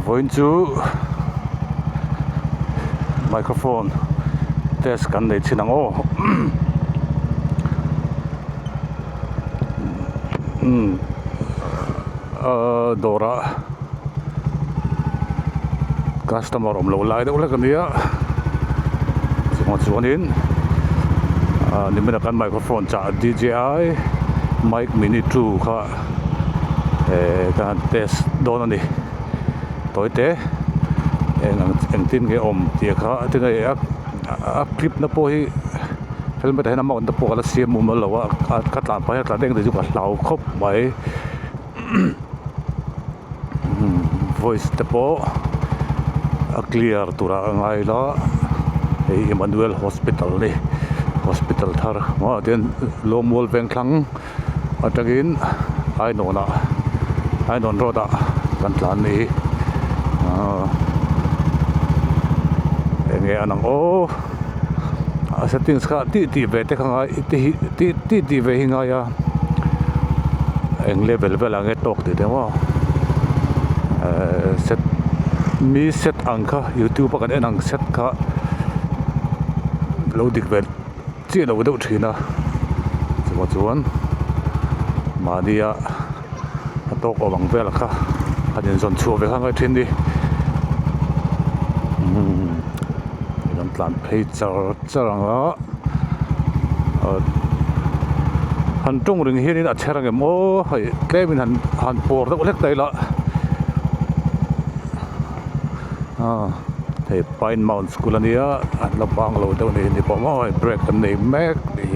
Vawiin chu microphone test kan nei thin ang aw umm ahh dawrah customer awm loh lai deuh hlek a nia chungah chuanin ahh nimin a kan microphone chah D_J_I mic mini two kha eh ka han test dawn a ni tawi te eng ang engtin nge awm tih kha tinge a a clip na pawh hi helmet ah hian a mount te pawh ka la siam mumal lo a ka tlan phah hian a tlan eng te chu ka hlau khawp mai voice te pawh a clear turah a ngai la hei Emmanuel hospital a ni hospital thar maw tian Lawngmual Vengthlang. Atangin Ainawn ah Ainawn road ah kan tlan ni hi ahh enge an ang aw a settings kha tih tih ve te kha ngai te hi tih tih tih ve hi ngai a eng level vel ah nge tawk tih te maw ehh set mi set ang kha youtube a kan en ang set kha lo dik ve. Chiah lo deuh thin a chuvang chuan mahnia a tawk awm ang vel kha han inzawn chhuah ve kha ngai thin ni umm kan tlan phei char char ang a han tawng ring hianin a chher angem aw hei tlemin han han pawr deuh hlek ta ila aw hei pine mount school ania an la bang lo deuh ni pawh maw hei break an nei mek ni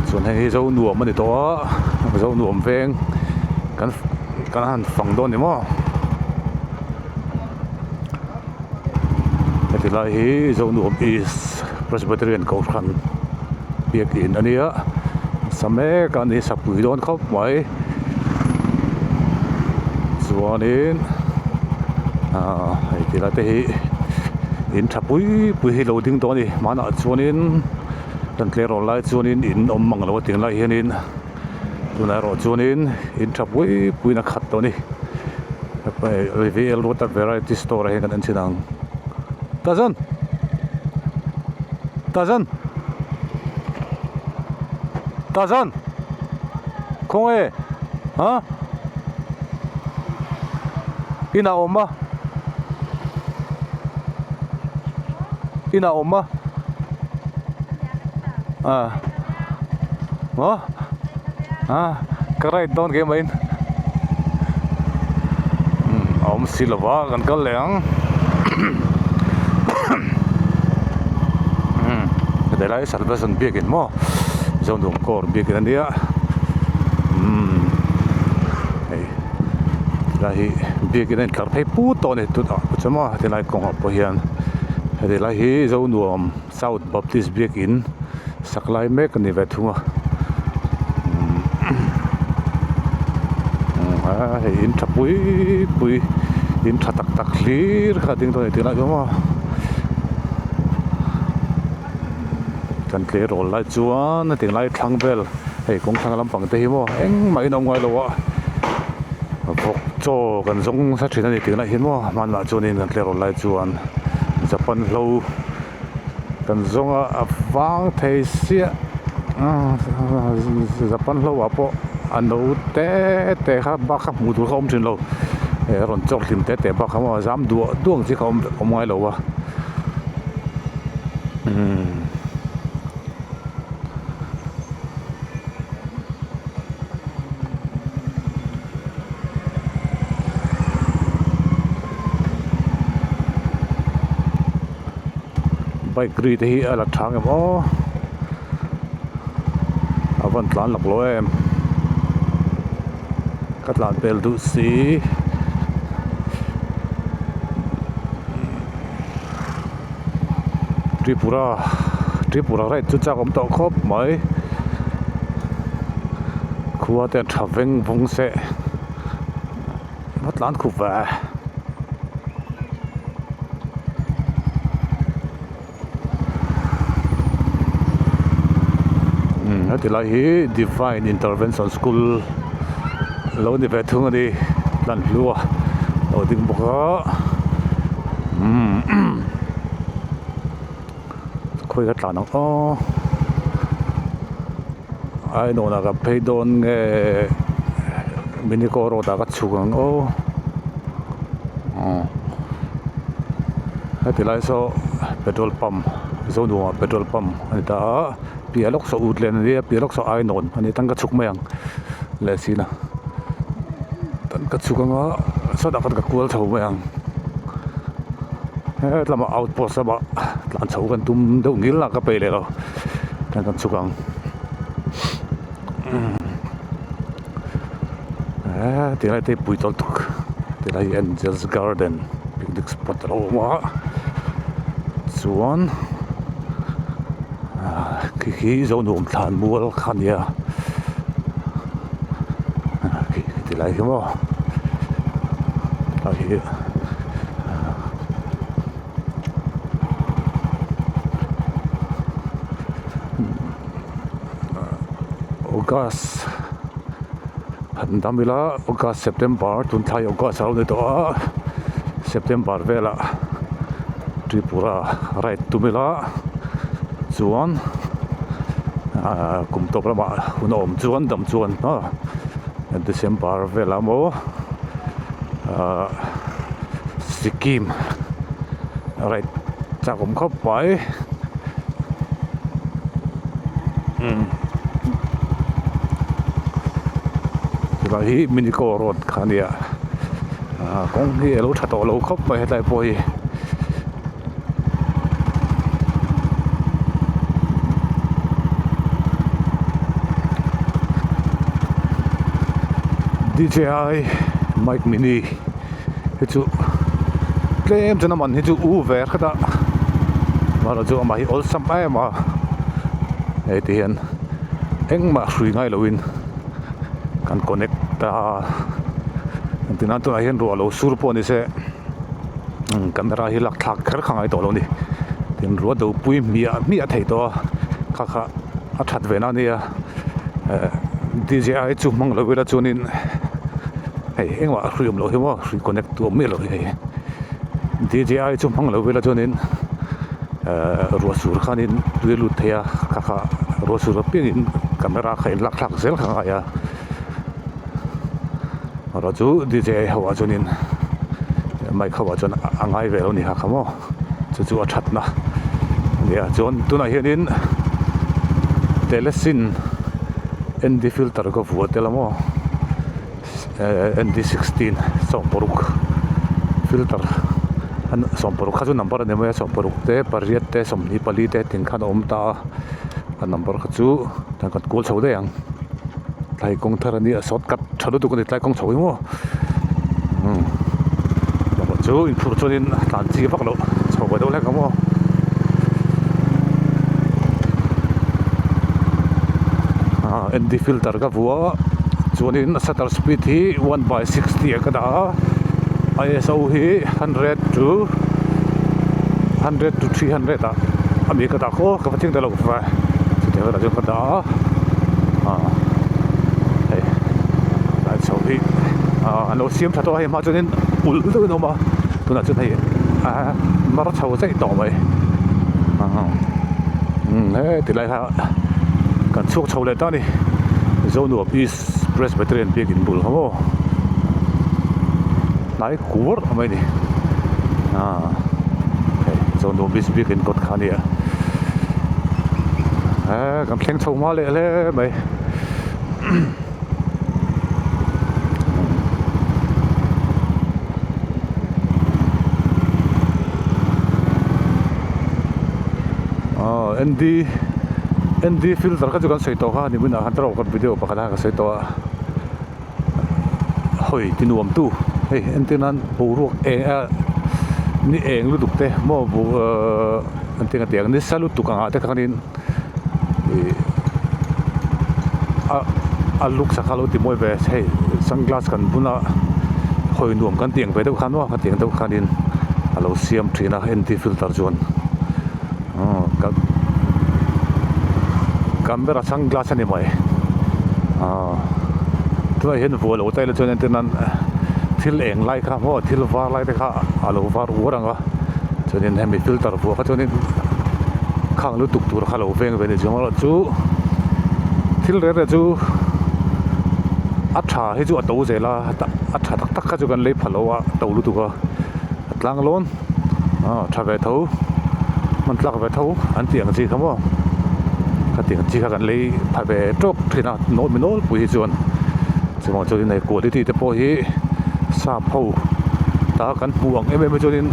chuan hei hi zo nuam ani tawh a zo nuam veng kan kan han fang dawn ni maw heti lai hi zo nuam east presbyterian kohhran biakin ania sa mek a ni sapui dawn khawp mai chuanin ahh hei ti lai te hi in tha pui pui hi lo ding tawh a ni hmanah chuanin kan tleirawl lai chuanin in awm mang lo a tih lai hianin tunah erawh chuanin in tha pui pui in a khat tawh a ni V L ruata variety store ah hian kan en chhin ang Tarzan Tarzan Tarzan khawnge ha inah awm a inah awm a ah maw ah ka ride dawn keimah in a awm si lo va kan kal leh ang heti lai salvation biakin maw Zonuam kawr biakin a nia umm hei helai hi biakin a intlar phei put tawh a ni tunah pawh chuan maw helai kawngah pawh hian heti lai hi Zonuam South Baptist biakin sak lai mek a ni ve thung a umm hei in tha pui pui in tha tak tak hlir kha a ding dawn a ni tih lai chu maw kan tleirawl lai chuan a tinglai thlang vel hei kawng thlang lampang te hi maw engmah in a awm ngai lo a vawk chaw kan zawng nasa thin a ni tih lai hi maw hmanah chuanin kan tleirawl lai chuan Japan hlo kan zawng a a vang thei siah Japan hlo ah pawh a no te te kha bak kha hmuh tur kha awm thin lo a rawn chawk hlim te te bak kha maw a zam duah duah ang chi kha awm ngai lo a. Bike ri te hi a la tha ngem aw a van tlan lak lo em ka tlan pel duh si. Tripura Tripura ride chu chak awm tawh khawp mai khua te an tha veng vawng se va tlan khup ve umm heti lai hi divine intervention school lo ni ve thung a ni. Tlanhlua a lo ding bawk a umm khawi ka tlan ang aw Ainawnah ka phei dawn nge Minico road ah ka chhuk ang aw heti lai saw petrol pump Zonuam ah petrol pump a ni ta a piah lawk saw ut leh a ni a piah lawk saw Ainawn a ni tan ka chhuk mai ang leh sin a tan ka chhuk anga sawtah khan ka kual chho mai ang hetlama outpost lamah tlan chho kan tum deuh ngil a ka peih leh lo tan kan chhuk ang eee tilai te hi pui tawlh tuk tilai hi Angel's garden picnic spot a lo awm a chuan ah khi khi Zonuam thlan mual kha a nia khi tilai hi maw tilai hi. August han dam ila August September tun thlai August a lo ni tawh a September velah Tripura ride tum ila chuan ahh kum tawp lamah hun a awm chuan dam chuan maw December velah maw ahh Sikkim ride chak awm khawp mai. Tunah hi Minico road kha a nia ah kawng hi a lo tha tawh lo khawp mai hetlai pawh hi. D_J_I mic mini hi chu tlem chuan a man hi chu u ve hret a amaherawhchu chu amah hi awlsam em a hei ti hian engmah hrui ngai loin kan connect a engtin nan tunah hian ruah lo sur pawh ni se camera hi lak thlak kher kha ngai tawh lo a ni tin ruah do pui hmiah hmiah thei tawh a kha kha a that ve na ania eh D_J_I chu hmang lo ila chuanin. Hei engmah a hrui awm loh hi maw hrui connect tu awm miah loh hi hei D_J_I chu hmang lo ila chuanin ehh ruah sur khanin tui a lut thei a kha kha ruah sur apiangin camera kha in lak thlak zel kha ngai a erawh chu D_J_I ho ah chuanin mic ho ah chuan a ngai ve lo a ni kha kha maw chu chu a thatna a ni a chuan tunah hianin telesin N_D filter ka vuah tel a maw. N_D 16 sawmparuk filter sawmparuk kha chu number a ni mai a sawmparuk te pariat te 24 te tin khan a awm ta a a number kha chu kan kan kual chho daih ang tlai kawng thar a nia shortcut tha lutuk a ni tlai kawng chho hi maw umm chu inphurh chuanin tlan chi vak loh chho ve deuh hlek ang maw. N_D filter ka vuah a chuanin shutter speed hi 1/60 ah ka dah a I_S_O hi 100 to 100 to 300 ah ami ka dah khaw ka va thleng ta lo va chutiang velah chuan ka dah a ah hei tlai chho hi ah an lo siam tha tawh a hei hma chuanin ulh deuhin a awm a tunah chuan hei ah mar chho daih tawh mai umm he tilai kha. Kan chhuak chho leh ta a ni Zonuam East Presbyterian biakin bul kha maw hnai kuar mai a ni ah hei Zonuam East biakin kawt kha a ni a eh kan thleng chho hma leh hle mai. Aw N_D N_D filter kha chu kan sawi tawh kha ni hmunah khan tawk kan video pakhat a ka sawi tawh a hawi ti nuam tu hei entir nan boruak eng a ni eng lutuk te maw ahh engtin ka ti ang nisa lutuk ang ah te khanin ih a a luk sakha lo ti mawi ve hei sunglass kan bun a hawi nuam kan tih ang ve deuh khan maw khatiang deuh khanin a lo siam thin a N_D filter chuan aw ka camera sunglass a ni mai aw tunah hian vuah lo ta ila chuan entir nan. Thil eng lai kha maw thil var lai te kha a lo var uar ang a chuanin hemi filter vuah kha chuanin khang lutuk tur kha lo veng ve a ni chuang erawh chu thil reh reh chu a tha hi chu a to zel a a tha tak tak kha chu kan lei pha lo a to lutuk a a tlang lawn aw tha ve tho hman tlak ve tho an tih ang chi kha maw khatiang chi kha kan lei pha ve tawk thin a mi nawlpui hi chuan. Chuvang chuanin hei quality te pawh hi sap ho ta kan hmuh ang em em hi chuanin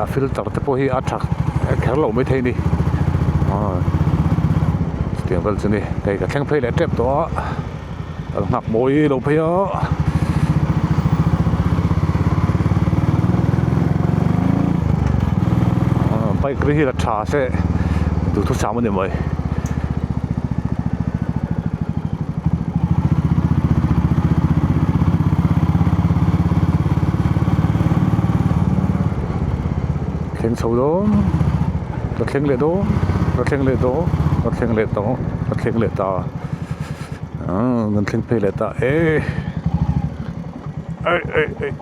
a filter te pawh hi a tha kher lo maithei a ni chutiang vel chu ni hei ka thleng phei leh tep tawh a kan nghak mawi lo phei a. Bike ri hi la tha se duhthusam a ni mai. Thleng chho dawn ka thleng leh dawn ka thleng leh dawn ka thleng leh tawh ka thleng leh ta aaa kan thleng phei leh ta e ei ei ei.